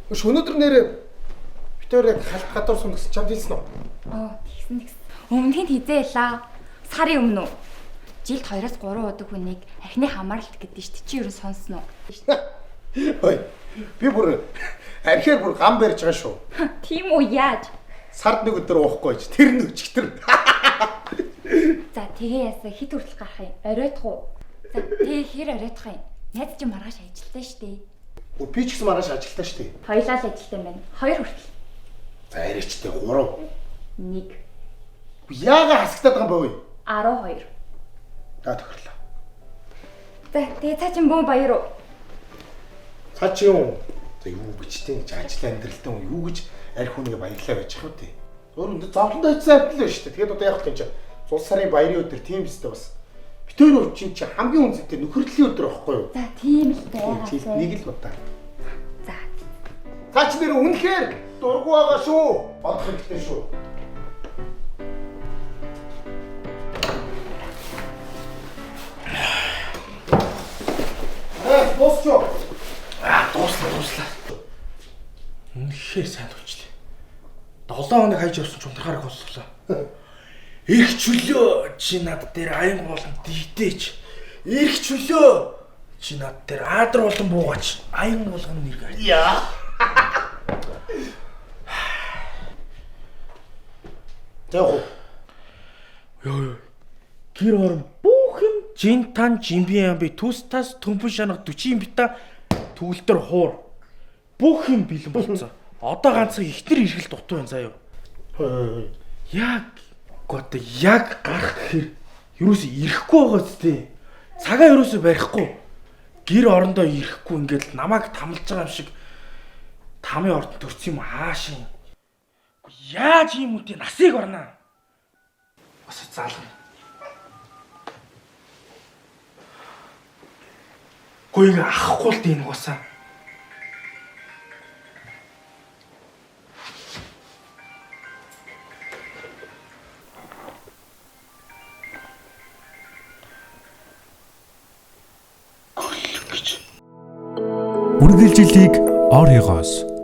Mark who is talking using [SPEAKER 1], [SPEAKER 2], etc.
[SPEAKER 1] Өш өнөөдөр нэрээ бид хоёр яг халт гадуур сум гэсэн чамд хэлсэн үү?
[SPEAKER 2] Оо, тэгсэн тэгсэн. Өмнөхийн хизээ ялаа. Сарын өмнө үү? Жилд 2-оос 3 удаг хүнийг архины хамааралт гэдэг шүү дээ. Чи юу сонсно уу?
[SPEAKER 1] Ой. Би бүр архиар бүр гам барьж байгаа шүү.
[SPEAKER 2] Тийм үү яаж?
[SPEAKER 1] Сард нэг өдөр уухгүй ч тэр нь өчтөр.
[SPEAKER 2] За тэгээ яасан хит хүртэл гарах юм? Оройтох уу? За тэгээ хэр оройтох юм? Найз чинь маргааш ажилтаа шүү дээ.
[SPEAKER 1] Өө би ч гэсэн маргааш ажилтаа шүү дээ.
[SPEAKER 2] Хоёлаа л ажилтаа юм байна. 2 хүртэл.
[SPEAKER 1] За яриачтай 3.
[SPEAKER 2] 1.
[SPEAKER 1] Яага хасагтаад байгаа юм бэ?
[SPEAKER 2] 12.
[SPEAKER 1] За тохирлоо.
[SPEAKER 2] За тэгээ цаа чин бөөн баяр уу?
[SPEAKER 1] Цаа чи юм. За юу гэж те ажил амьдралтай юм юу гэж арх хүнийг баярлаа байж хав те. Өөр өндө зовлондоо хийсэн амьдрал байна шүү дээ. Тэгээд одоо яг л юм чи зул сарын баярын өдөр тийм биз дээ бас. Битүүр өвчин чи хамгийн үнэтэй нөхөрлийн өдөр байхгүй юу?
[SPEAKER 2] За тийм л дээ.
[SPEAKER 1] Жилд нэг л удаа.
[SPEAKER 2] За.
[SPEAKER 1] Цаа чи нэр үнэхээр дургу байгаа шүү. Бодох хэрэгтэй шүү. Ээ, дуусчоо.
[SPEAKER 3] Аа, дууслаа. Үнэхээр сайн тулчлаа. 7 хоног хайж явсан ч унтрахаар боллоо. Ирэх чөлөө чи над дээр аян болон дийдээч. Ирэх чөлөө чи над дээр аадар болон буугач. Аян болгон нэргээ.
[SPEAKER 1] Яа. За яг уу.
[SPEAKER 3] Йоо. Гэр орон бүх юм жин тан жимби юм би түс тас төмпөн шанах 40 бита төгөлдөр хуур. Бүх юм бэлэн болцсон. Одоо ганцхан ихтер ирхэл дутуу байна заяа.
[SPEAKER 1] Хөөе.
[SPEAKER 3] Яг гот яг гарах гэхэр юусе ирэхгүй байгаа зү. Цагаа юусе барихгүй. Гэр орондоо ирэхгүй ингээд намайг тамлж байгаа юм шиг тамын орд төрсөн юм аашин. Яаж ийм үгүй насыг орноо. Бас заалгана. Гүйг ахгүй л дээ нугасаа.
[SPEAKER 4] Үргэлжлэлийг Оригоос